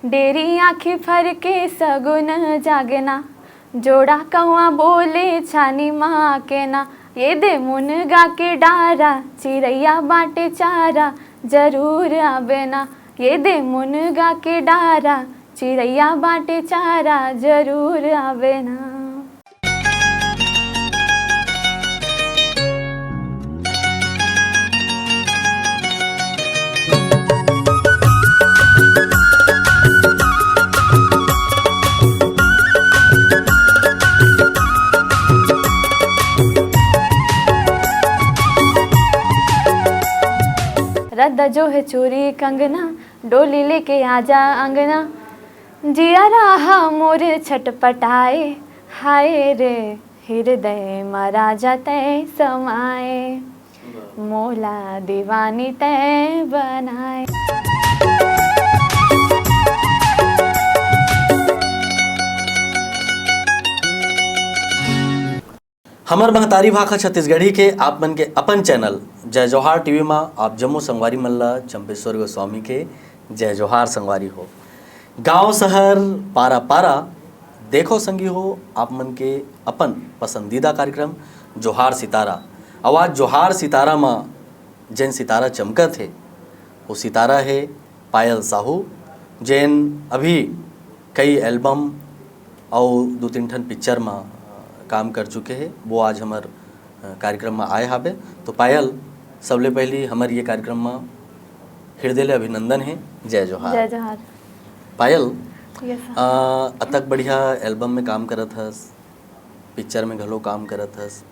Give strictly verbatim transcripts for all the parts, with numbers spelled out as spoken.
Dairy आँखी फर के सगुन जागेना, जोड़ा कौआ बोले छानी माँ के ना। ये दे मुनगा के डारा, चिरैया बाटे चारा, जरूर आबे ना। ये दे मुनगा के डारा, चिरैया बाटे चारा, जरूर आबे ना। रद्दा जो है चूरी कंगना, डोली लेके आजा अंगना। जिया रहा मोर छटपटाए, हाय रे, हृदय मा राजा तै समाए, मोला दीवानी तै बनाए। हमर महतारी भाखा छत्तीसगढ़ी के आप मन के अपन चैनल जय जोहार टीवी मा आप जम्मो संगवारी मन ला चंपेश्वर गोस्वामी के जय जोहार संगवारी हो। गांव शहर, पारा पारा, देखो संगी हो, आप मन के अपन पसंदीदा कार्यक्रम जोहार सितारा। अउ आज जोहार सितारा मा जेन सितारा चमकत हे, वो सितारा हे पायल साहू, जेन अभी कई एल्बम अउ दू तीन ठन पिक्चर मा काम कर चुके हे। वो आज हमर कार्यक्रम मा आए हाबे। तो पायल, सबले पहली हमर ये कार्यक्रम मा हृदय ले अभिनंदन हे। जय जोहार। जय जोहार। पायल, यस सर। अ, अतक बढ़िया एल्बम में काम करत हस, पिक्चर में घलो काम करत हस,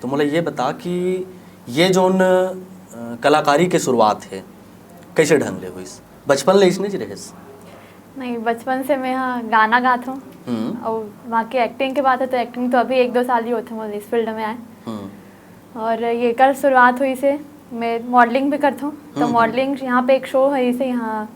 तो मोला ये बता कि ये जोन, अ, कलाकारी के शुरुआत हे, कैसे ढंग ले होइस? बचपन ले इसने ज रहेस? नहीं, बचपन से मैं, हाँ, गाना गात हूँ। हम्म। और बाकी एक्टिंग के बात है तो एक्टिंग तो अभी एक दो साल ही होते मोर इस फील्ड में आए। हम्म। और ये कल शुरुआत हुई से, मैं मॉडलिंग भी करता हूँ। तो हम्म, हम्म। मॉडलिंग यहाँ पे एक शो है इसे यहाँ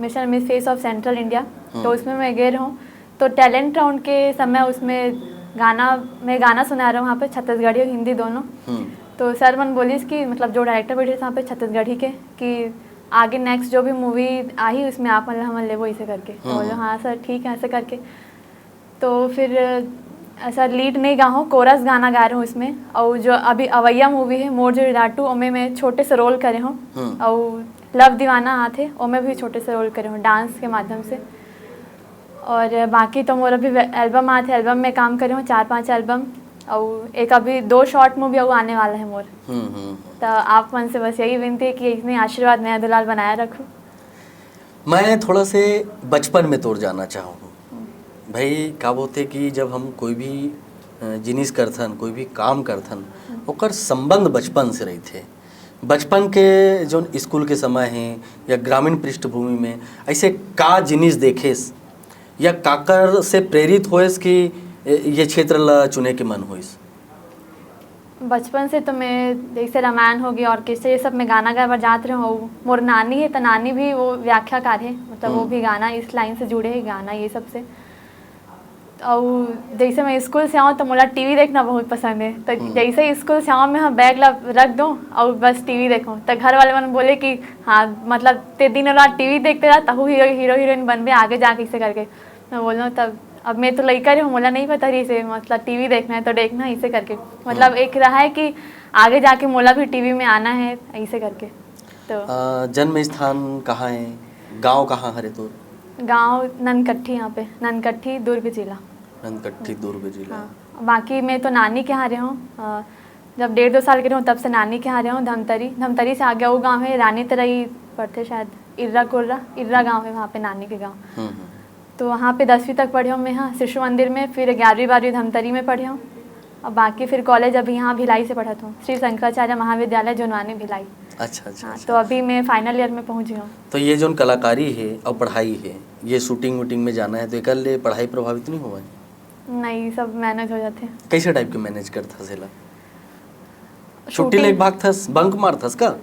mission miss face of central India, हम्म। तो उसमें मैं गए रहूँ। तो टैलेंट राउंड के समय उसमें गाना, मैं गाना सुना रहा हूँ वहाँ पे, छत्तीसगढ़ी और हिंदी दोनों। हम्म। तो सर मन बोलिस कि मतलब जो डायरेक्टर बैठे थे वहाँ पे छत्तीसगढ़ी के, कि आगे नेक्स्ट जो भी मूवी आही उसमें आप मन ला हमन लेबो इसे करके। तो हम्म। बोलो, "हाँ सर, ठीक है," ऐसे करके। तो फिर ऐसा लीड नहीं गा हूँ, कोरस गाना गा रही हूँ इसमें। और जो अभी अवैया मूवी है मोर जो रिलाटू, ओमे मैं छोटे से रोल करे हूँ। हम्म। और लव दीवाना आथे, ओमे भी छोटे से रोल करे हूँ डांस के माध्यम से। और बाकी तो मोर अभी वे-, एल्बम आथे, एल्बम में काम करे हूँ, चार पांच एल्बम। और एक अभी दो शॉर्ट मूवी और आने वाला है मोर। हम्म, हम्म, हम्म। तो आप मन से बस यही विनती है कि इतनी आशीर्वाद, नया दुलार बनाए रखो। मैं थोड़ा से बचपन में तोर जाना चाहूँ। हम्म। भाई, का बोलते कि जब हम कोई भी, अ, जिनिस करथन, कोई भी काम करथन, हम्म। ओकर संबंध बचपन से रहिथे। बचपन के जोन स्कूल के समय हे या ग्रामीण पृष्ठभूमि में ऐसे का जिनिस देखेस या काकर से प्रेरित होएस कि ए, ये क्षेत्र ला चुने के मन होइस? बचपन से तो मैं जैसे रामायण होगे, ऑर्केस्ट्रा, ये सब में गाना गाए बर जात रहे हूँ। मोर नानी है तो नानी भी वो व्याख्याकार है, मतलब वो हम्म। भी गाना इस लाइन से जुड़े है, गाना ये सब से। और जैसे मैं स्कूल से आऊँ तो मोला टीवी देखना बहुत पसंद है, तो हम्म। जैसे ही स्कूल से आऊँ मैं हाँ बैग ला रख दूँ और बस टीवी देखूँ। तो घर वाले मन बोले कि हाँ, मतलब ते दिन रात टीवी देखते रहा, तहू हीरो हीरो हीरोइन बनबे आगे जाके, इसे करके। मैं बोलूँ तब अब मैं तो लइका रही हूँ, मोला नहीं पता रही से मतलब टीवी देखना है तो देखना है, इसे करके। मतलब हम्म। एक रहा है कि आगे जाके मोला भी टीवी में आना है, ऐसे करके। तो अ, जन्म स्थान कहाँ है, गांव कहाँ हरे तोर? गांव ननकट्ठी, यहाँ पे ननकट्ठी, दुर्ग जिला। ननकट्ठी, दुर्ग जिला। हाँ, बाकी मैं तो नानी के यहाँ रहे हूँ। अ, जब डेढ़ दो साल के रहे हूँ तब से नानी के यहाँ रहे हूँ। धमतरी, धमतरी से आगे वो गांव है रानी तरई पड़ते शायद, इर्रा कुर्रा, इर्रा गांव है वहाँ पे नानी के गांव। हम्म, हम्म। तो वहाँ पे दसवीं तक पढ़े हूँ मैं, हाँ, शिशु मंदिर में। फिर ग्यारहवीं बारहवीं धमतरी में पढ़े हूँ। और बाकी फिर कॉलेज अभी यहाँ भिलाई से पढ़त हूँ, श्री शंकराचार्य महाविद्यालय जुनवानी भिलाई। अच्छा, अच्छा, हाँ, अच्छा। तो अभी मैं फाइनल ईयर में पहुँच गई हूँ। तो ये जोन कलाकारी है और पढ़ाई है, ये शूटिंग वूटिंग में जाना है, तो एकर ले पढ़ाई प्रभावित नहीं हुआ है? नहीं, सब मैनेज हो जाते हैं। कैसे टाइप के मैनेज करथस एला? छुट्टी शूटिंग लेके भागथस, बंक मारथस का?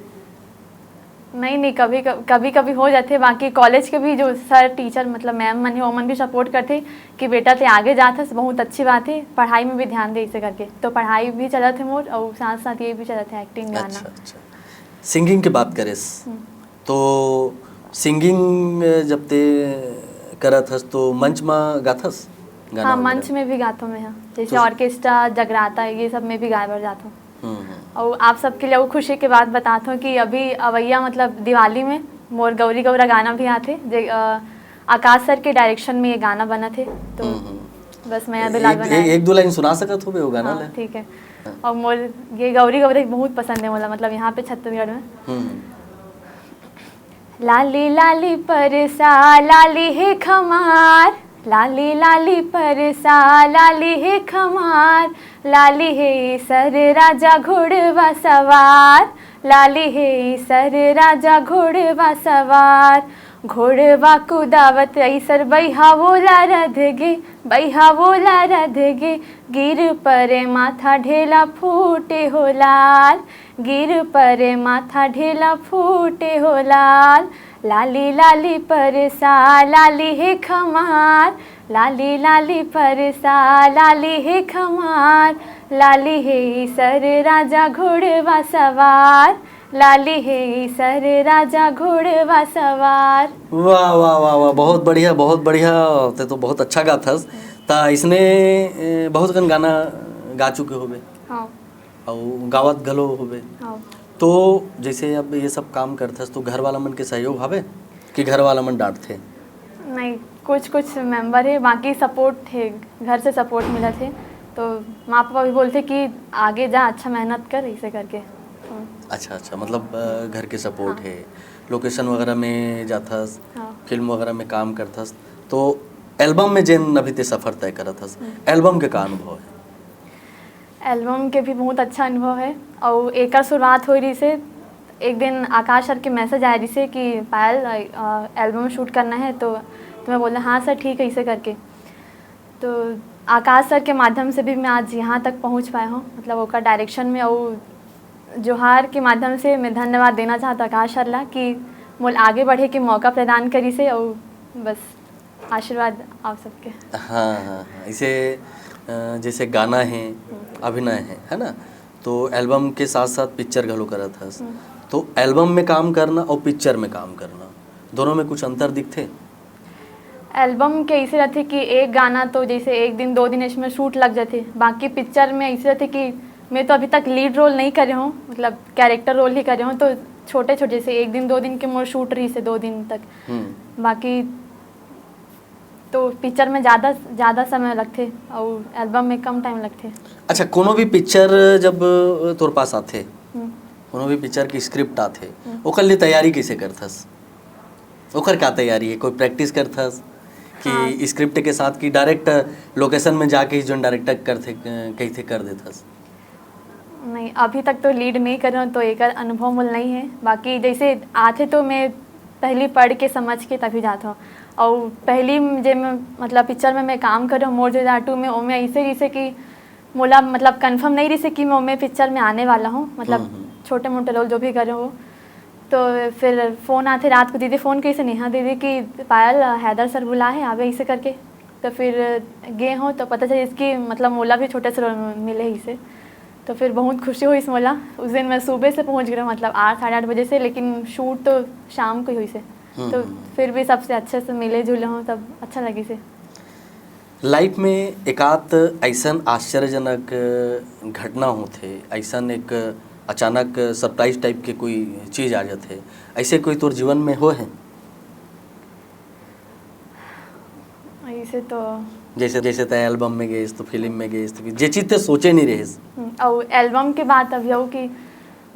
नहीं, नहीं, कभी, कभी, कभी हो जाते। बाकी कॉलेज के भी जो सर, टीचर, मतलब मैम मन है, वो मन भी सपोर्ट करते कि बेटा ते आगे जाथस, बहुत अच्छी बात है, पढ़ाई में भी ध्यान दे, इसे करके। तो पढ़ाई भी चलत है मोर और साथ साथ ये भी चलत है, एक्टिंग, गाना। अच्छा, अच्छा। सिंगिंग की बात करेस हम्म। तो सिंगिंग जब ते करत हस तो मंच म गाथस गाना हाँ, वगैरह? मंच में भी गाथों मैं, हाँ। जैसे तो ऑर्केस्ट्रा, जगराता, ये सब में भी गाए बर जाथों। हम्म, हम्म। और आप सबके लिए वो खुशी के बात बताथों कि अभी अवैया, मतलब, दिवाली में मोर गौरी गौरा गाना भी आथे, जे, अ, आकाश सर के डायरेक्शन में ये गाना बना थे, तो हम्म, हम्म। बस मैं अभी लाल एक, बनाया। एक, एक दो लाइन सुना सकत हो बे वो गाना हाँ, ले? ठीक है। हाँ। और मोर ये गौरी गौरा बहुत पसंद है, मतलब, मतलब, यहाँ पे छत्तीसगढ़ में। हम्म। लाली लाली परसा, लाली हे खमार, लाली लाली परसा, लाली हे खमार, लाली हे सर राजा घोड़वा सवार, लाली हे सर राजा घोड़वा सवार। घोड़वा कुदावत ऐसर बैहा वोला रध गे, बैहा वोला रध गे, गिर परे माथा ढेला फूटे हो लाल, गिर परे माथा ढेला फूटे हो लाल। लाली लाली परसा, लाली हे खमार, लाली लाली परसा, लाली हे खमार, लाली हे सर राजा घोड़वा सवार, लाली हे सर राजा घोड़वा सवार। वाह, वाह, वाह, वाह, बहुत बढ़िया, बहुत बढ़िया। ते तो बहुत अच्छा गाथस। त इसने, ए, बहुत कन गाना गा चुके होबे। हाँ। अउ गावत घलो होबे। हाँ। तो जैसे अब ये सब काम करथस तो घर वाला मन के सहयोग हवे कि घर वाला मन डांटथे? नहीं, कुछ कुछ मेंबर हे, बाकी सपोर्ट हे, घर से सपोर्ट मिलत हे। तो माँ पापा भी बोलथे कि आगे जा, अच्छा मेहनत कर, ऐसे करके। तो अच्छा, अच्छा, मतलब, अ, घर के सपोर्ट हाँ। हे, लोकेशन वगैरह में जाथस, हाँ। फिल्म वगैरह में काम करथस, तो एल्बम में जेन अभी ते सफर तय करत हस, हम्म। एल्बम के का अनुभव हे? एल्बम के भी बहुत अच्छा अनुभव हे। अउ एकर शुरुआत होए रहिसे, एक दिन आकाश सर के मैसेज आए रहिसे कि पायल, अ, एल्बम शूट करना हे, तो, तो मैं बोला, "हाँ सर, ठीक है," ऐसे करके। तो आकाश सर के माध्यम से भी मैं आज यहाँ तक पहुँच पाए हूँ, मतलब, ओकर डायरेक्शन में। अउ जोहार के माध्यम से मैं धन्यवाद देना चाहत आकाश सर ला कि मोल आगे बढ़े के मौका प्रदान करिसे, अउ बस आशीर्वाद आप सबके। हाँ, हाँ, हाँ। इसे, अ, जैसे गाना हे, हम्म। अभिनय हे, है ना? तो एल्बम के साथ-साथ पिक्चर घलो करत हस। हम्म। तो एल्बम में काम करना अउ पिक्चर में काम करना, दोनों में कुछ अंतर दिखथे? एल्बम के ऐसे रहिथे कि एक गाना तो जैसे एक दिन, दो दिन इसमें शूट लग जाथे, बाकी पिक्चर में ऐसे रहिथे कि मैं तो अभी तक लीड रोल नहीं करे हूँ, मतलब, कैरेक्टर रोल ही करे हूँ, तो छोटे-छोटे से एक दिन, दो दिन के मोर शूट रहिसे, दो दिन तक। हम्म। बाकी तो पिक्चर में ज़्यादा, ज़्यादा समय लगथे अउ एल्बम में कम टाइम लगथे। अच्छा, कोनो भी पिक्चर जब तोर पास आथे, हम्म। कोनो भी पिक्चर की स्क्रिप्ट आथे, हम्म। ओकर लिए तैयारी कैसे करथस? ओकर का तैयारी हे? कोई प्रैक्टिस करथस कि हाँ। स्क्रिप्ट के साथ, कि डायरेक्ट लोकेशन में जाके ही जोन डायरेक्टर करथे, अ, कहिथे कर देथस? नहीं, अभी तक तो लीड नहीं करे हूँ, तो एकर अनुभव मोल नहीं हे। बाकी जैसे आथे तो मैं पहली पढ़ के समझ के तभी जात हूँ। अउ पहली जे मैं, मतलब, पिक्चर में मैं काम करे हूँ, मोर जे जाटू में, ओमे ऐसे जैसे कि मोला, मतलब, कन्फर्म नहीं रहिसे कि मैं ओमे पिक्चर में आने वाला हूँ, मतलब, हम्म, हम्म। छोटे मोटे रोल जो भी करे हूँ। तो फिर फोन आथे रात को, दीदी फोन करिसे, "नेहा दीदी कि पायल, हैदर सर बुलाए हे, आबे," ऐसे करके। तो फिर गे हूँ तो पता चलिस कि, मतलब, मोला भी छोटे से रोल मिले हे इसे। तो फिर बहुत खुशी होइस मोला। उस दिन मैं सुबह से पहुँच गे हूँ, मतलब, आठ, साढ़े आठ बजे से, लेकिन शूट तो शाम को ही होइसे। हम्म, तो हम्म। फिर भी सबसे अच्छे से मिले जुले हूँ, तब अच्छा लगिसे। लाइफ में एकात अइसन आश्चर्यजनक घटना होथे, अइसन एक अचानक सरप्राइज टाइप के कोई चीज आ जाथे, ऐसे कोई तोर जीवन में होए हे? ऐसे तो जैसे, जैसे तैं एल्बम में गेस, तो फिल्म में गेस, तो फिर जे चीज तैं सोचे नहीं रहेस। हम्म, अउ एल्बम के बात अभी हो कि,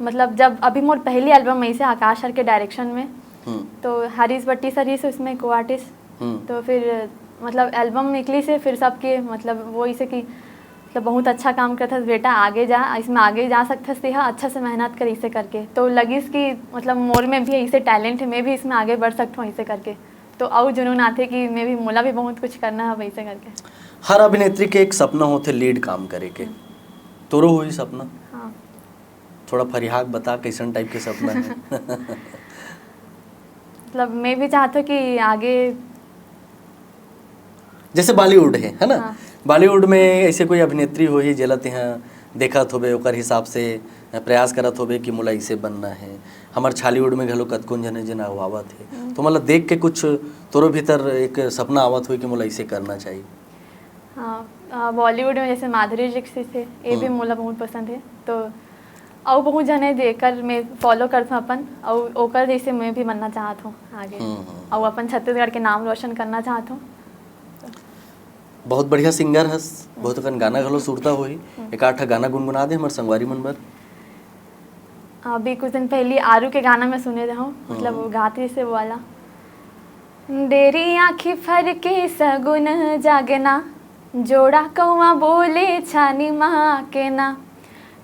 मतलब, जब अभी मोर पहली एल्बम ऐसे आकाश सर के डायरेक्शन में, हम्म। तो हरीश भट्टी सर ही से उसमें को आर्टिस्ट। हम्म। तो फिर, मतलब, एल्बम निकलिसे, फिर सबके, मतलब, वो इसे कि, मतलब, बहुत अच्छा काम करथस बेटा, आगे जा, इसमें आगे जा सकथस तेहा, अच्छा से मेहनत कर, इसे करके। तो लगिस कि, मतलब, मोर में भी ऐसे टैलेंट हे, मैं भी इसमें आगे बढ़ सकथों, इसे करके। तो अउ जुनून आथे कि मैं भी, मोला भी बहुत कुछ करना हे वैसे करके। हर अभिनेत्री के एक सपना होथे लीड काम करे के। हम्म। तोरो होही सपना? हाँ। थोड़ा फरिहा के बता, कैसन टाइप के सपना हे? मतलब, मैं भी चाहत हूँ कि आगे जैसे बॉलीवुड हे, है ना? हाँ। बॉलीवुड में ऐसे कोई अभिनेत्री होही, जेला तेहा देखत होबे, ओकर हिसाब से प्रयास करत होबे कि मोला इसे बनना है। हमर छॉलीवुड में घलो कतकोन झने जेन अगवावत हे, हम्म। तो मतलब देख के कुछ तोरो भीतर एक सपना आवत होई कि मोला इसे करना चाहिए? हाँ, अ, बॉलीवुड में जैसे माधुरी दीक्षित हे, ये भी हम्म। मोला बहुत पसंद है। तो अउ बहुत झने जेकर मैं फॉलो करथों अपन, अउ ओकर जैसे मैं भी बनना चाहत हूँ आगे। हम्म, हम्म। अउ अपन छत्तीसगढ़ के नाम रोशन करना चाहत हूँ। बहुत बढ़िया सिंगर हस, बहुत अकन गाना घलो सुरता होही। एक आठ गाना गुनगुना दे हमर संगवारी मन बर। अभी कुछ दिन पहले आरू के गाना में सुने रहूँ, मतलब वो गाती से वो वाला। देरी आँखी फरके सगुन जागना, जोड़ा कौआ बोले छानी माँ के ना।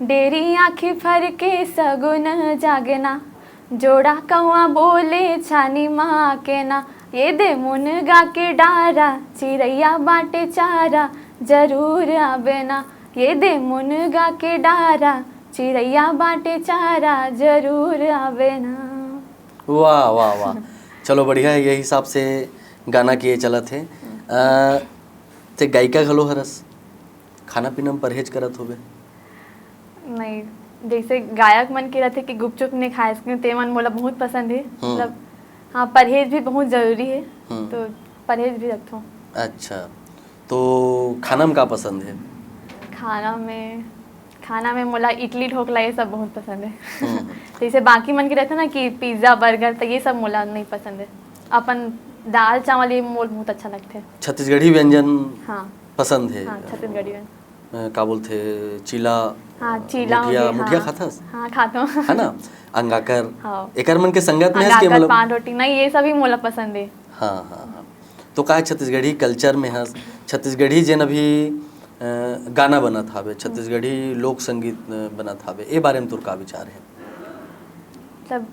डेरी आँखी फरके सगुन जागना, जोड़ा कौआ बोले छानी माँ के ना। ये दे मुनगा के डारा, चिरैया बाटे चारा, जरूर आवे ना। ये दे मुनगा के डारा, चिरैया बाटे चारा, जरूर आवे ना। वाह, वाह, वाह। चलो, बढ़िया है, ये हिसाब से गाना के ये चलत हे। अ, ते गायिका घलो हरस, खाना पीना में परहेज करत होबे? नहीं, जैसे गायक मन के रहते कि गुपचुप नहीं खाए सकते, ते मन मोला बहुत पसंद है। हम्म। मतलब, हाँ, परहेज भी बहुत जरूरी है, हम्म। तो परहेज भी रखता हूँ। अच्छा, तो खाना में का पसंद है? खाना में, खाना में मोला इडली ढोकला ये सब बहुत पसंद है। हम्म। जैसे बाकी मन के रहते ना कि पिज्ज़ा बर्गर, तो ये सब मोला नहीं पसंद है। अपन दाल चावल ये मोल बहुत अच्छा लगते हैं। छत्तीसगढ़ी व्यंजन हाँ। पसंद है? हाँ, छत्तीसगढ़ी व्यंजन। अ, का बोलथे, चीला, हाँ, चीला हो मुठिया, गया, मुठिया हाँ। खाथस? हाँ, खाथों। है ना? अंगाकर, हाँ। एकर मन के संगत में हस के अंगाकर, मतलब? पान रोटी, नहीं, ये सभी मोला पसंद है। हाँ, हाँ, हाँ। तो का है, छत्तीसगढ़ी कल्चर में हस, छत्तीसगढ़ी जेन अभी, अ, गाना बनत हावे, छत्तीसगढ़ी लोक संगीत, अ, बनत हावे, ए बारे में तोर का विचार है? मतलब,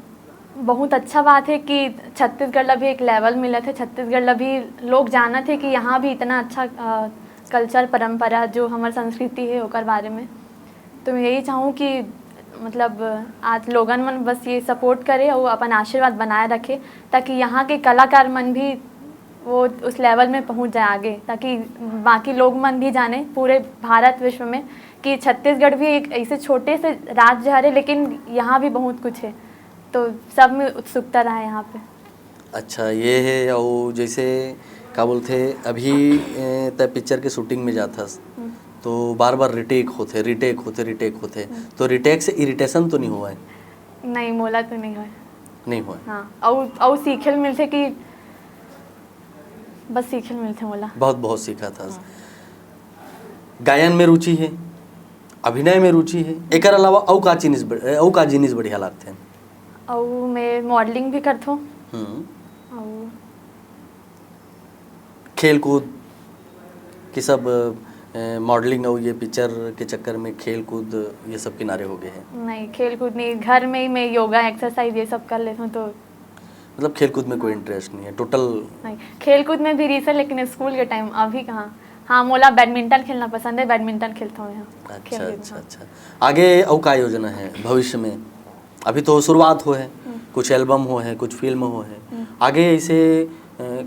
बहुत अच्छा बात है कि छत्तीसगढ़ ला भी एक लेवल मिलत है, छत्तीसगढ़ ला भी लोग जानत है कि यहाँ भी इतना अच्छा, अ, कल्चर, परंपरा, जो हमर संस्कृति है, ओकर बारे में। तो मैं यही चाहूँ कि मतलब आज लोगन मन बस ये सपोर्ट करे और अपन आशीर्वाद बनाए रखे, ताकि यहाँ के कलाकार मन भी वो उस लेवल में पहुँच जाए आगे, ताकि बाकी लोग मन भी जाने पूरे भारत विश्व में कि छत्तीसगढ़ भी एक ऐसे छोटे से राज्य हरे, लेकिन यहाँ भी बहुत कुछ है। तो सब में उत्सुकता रहा है यहाँ पे। अच्छा, ये है, अउ जैसे का बोलथे, अभी, ए, तय पिक्चर के शूटिंग में जाथस, हम्म। तो बार बार रिटेक होथे, रिटेक होथे, रिटेक होथे, तो रिटेक से इरिटेशन तो नहीं हुआ है? नहीं, मोला तो नहीं हुआ। नहीं हुआ है। हाँ, अउ अउ सीखे ल मिलथे कि बस सीखे ल मिलथे मोला। बहुत, बहुत सीखा था। गायन में रुचि है, अभिनय में रुचि है, एकर अलावा अउ का जिनिस ब-, अउ का जिनिस बढ़िया लागथे? अउ मैं मॉडलिंग भी करथों। हम्म। अउ खेल कूद के सब, ए, मॉडलिंग अउ ये पिक्चर के चक्कर में खेल कूद ये सब किनारे हो गए हैं? नहीं, खेल कूद नहीं, घर में ही मैं योगा, एक्सरसाइज ये सब कर लेथों। तो मतलब खेल कूद में कोई इंटरेस्ट नहीं है टोटल? नहीं, खेल कूद में भी रिस है, लेकिन स्कूल के टाइम, अभी कहाँ। हाँ, मोला बैडमिंटन खेलना पसंद है, बैडमिंटन खेलता हूँ यहाँ। अच्छा, खेल लेती अच्छा, हूँ। अच्छा। आगे अउ का योजना है भविष्य में? अभी तो शुरुआत हो है, कुछ एल्बम हो है, कुछ फिल्म हो है, आगे ऐसे, अ,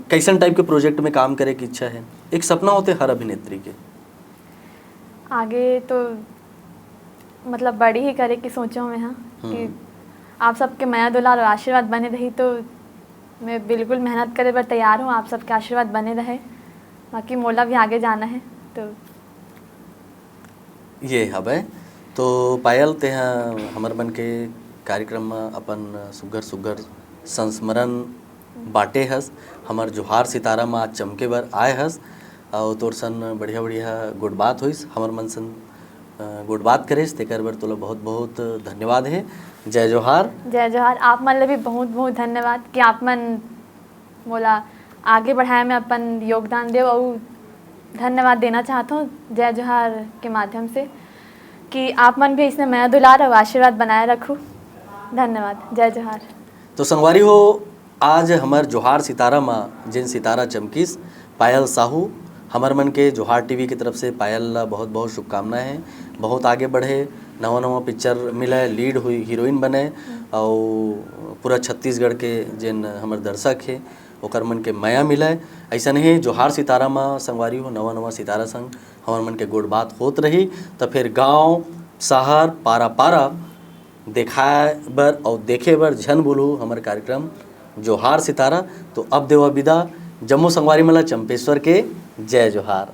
कैसन टाइप के प्रोजेक्ट में काम करे की इच्छा है? एक सपना होते हर अभिनेत्री के। आगे तो मतलब बड़ी ही करे की सोचो मैं, हाँ, कि आप सबके मया दुलार और आशीर्वाद बने रही, तो मैं बिल्कुल मेहनत करे बर तैयार हूँ। आप सबके आशीर्वाद बने रहे, बाकी मोला भी आगे जाना है। तो ये हवे। तो पायल, तेहा हमर मन के कार्यक्रम म अपन सुग्घर सुग्घर संस्मरण बांटे हस, हमर जोहार सितारा म आज चमके बर आए हस, अउ तोर सन बढ़िया बढ़िया गोठ बात होइस, हमर मन सन, अ, गोठ बात करेस, तेकर बर तोला बहुत बहुत धन्यवाद हे। जय जोहार। जय जोहार। आप मन ला भी बहुत बहुत धन्यवाद कि आप मन मोला आगे बढ़ाए में अपन योगदान देव, अउ धन्यवाद देना चाहत हूँ जय जोहार के माध्यम से कि आप मन भी इसने मया दुलार और आशीर्वाद बनाए रखू। धन्यवाद। जय जोहार। तो संगवारी हो, आज हमर जोहार सितारा म जेन सितारा चमकिस, पायल साहू, हमर मन के जोहार टीवी के तरफ से पायल ला बहुत बहुत शुभकामना हे। बहुत आगे बढ़े, नवा नवा पिक्चर मिले, लीड हुई, हीरोइन बने, अउ पूरा छत्तीसगढ़ के जेन हमर दर्शक हे, ओकर मन के मया मिले। अइसन ही जोहार सितारा म संगवारी हो, नवा नवा सितारा संग हमर मन के गोठ बात होत रही। त फिर गाँव सहर पारा पारा देखाए बर अउ देखे बर झन भूलहू हमर कार्यक्रम जोहार सितारा। तो अब देवा विदा जम्मो संगवारी मन ला चंपेश्वर के जय जोहार।